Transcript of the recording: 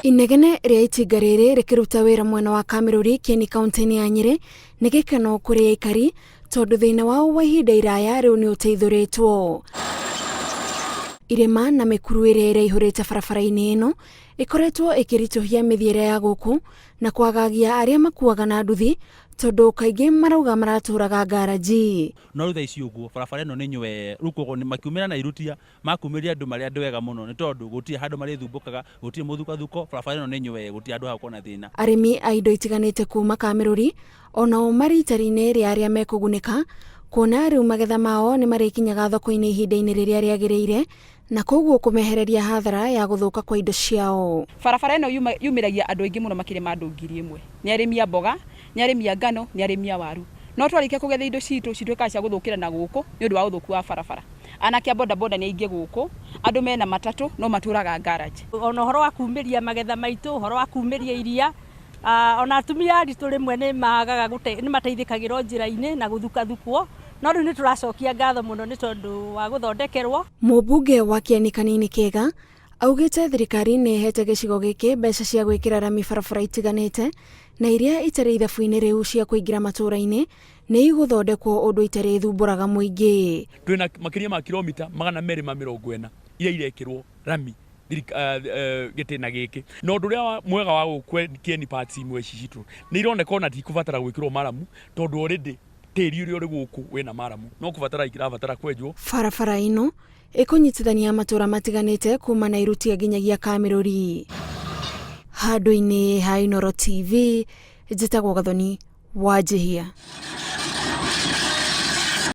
Inegene rĩa itinga rĩrĩ rĩkĩruta wĩra mwena wa Kamĩrũri Kieni kaunti-inĩ ya Nyĩrĩ nĩ gĩkeno kũrĩ aikari tondũ thĩna wao wa ihinda iraya rĩu nĩ ũteithũrĩtwo. Irĩma na mĩkuru ĩrĩa ĩraihũrĩte barabara-inĩ ĩno ĩkoretwo ĩkĩritũhia mĩthiĩre ya gũkũ na kwagagia arĩa makuaga na nduthi tondũ kaingĩ marauga maratũraga ngaranji. No rĩu thaa ici ũguo barabara ĩno nĩ nywe rĩu koguo makiumĩra na irutia makumĩria andũ marĩ andũ ega mũno nĩ tondũ gũtirĩ handũ marĩthumbũkaga gũtirĩ mũthukathuko barabara ĩno nĩ nywe gũtirĩ handũ hagũkorwo na thĩna. Arĩmi a indo itiganĩte kuma Kamĩrũri onao marĩ itari-inĩ rĩa arĩa mekũgunĩka kuona rĩu magetha mao nĩ marĩkinyaga thoko-inĩ ihinda-inĩ rĩrĩa rĩagĩrĩire na koguo kũmehereria hathara ya gũthũka kwa indo ciao. Barabara ĩno yumĩragia andũ aingĩ mũno makĩria ma andũ 1000. Nĩ arĩmi a mboga, nĩ arĩmi a ngano, nĩ arĩmi a waru. No twarĩkia kũgetha indo citũ cituĩkaga cia gũthũkĩra na gũkũ nĩ ũndũ wa ũthũku wa barabara. Anake a bodaboda nĩ aingĩ gũkũ, andũ mena matatũ no matũraga garage. Ona ũhoro wa kumĩria magetha maitũ, ũhoro wa kumĩria iria, ona atumia a aritũ rĩmwe nĩ magaga nĩ mateithĩkagĩra o njĩra-inĩ na gũthukathukwo, no rĩu nĩ tũracokia ngatho mũno nĩ tondũ wa gũthondekerwo. Mũmbunge wa Kĩeni Kanini Kĩega augĩte thirikari nĩ ĩhete gĩcigo gĩkĩ mbeca cia gwĩkĩra rami barabara itiganĩte na iria itarĩ ithabu-inĩ rĩu cia kũingĩra matũũra-inĩ nĩ igũthondekwo ũndũ itarĩthumbũraga mũingĩ. Twĩna makĩria ma kilomita 240 iria irekĩrwo rami gĩtĩna gĩkĩ. Na ũndũ ũrĩa mwega wa gũkũ Kieni parts imwe ici citũ nĩ ironeka ona tikũbatara gwĩkĩrwo maramu tondũ already tĩri ũrĩa ũrĩ gũkũ wĩna maramu no kũbatara irabatara kwenjwo. Barabara ĩno ĩkũnyitithania matũra matiganĩte kuma Nairutia nginyagia Kamĩrũri. Handũ-inĩ ha Inooro TV, njĩtagwo Gathoni Wanjihia.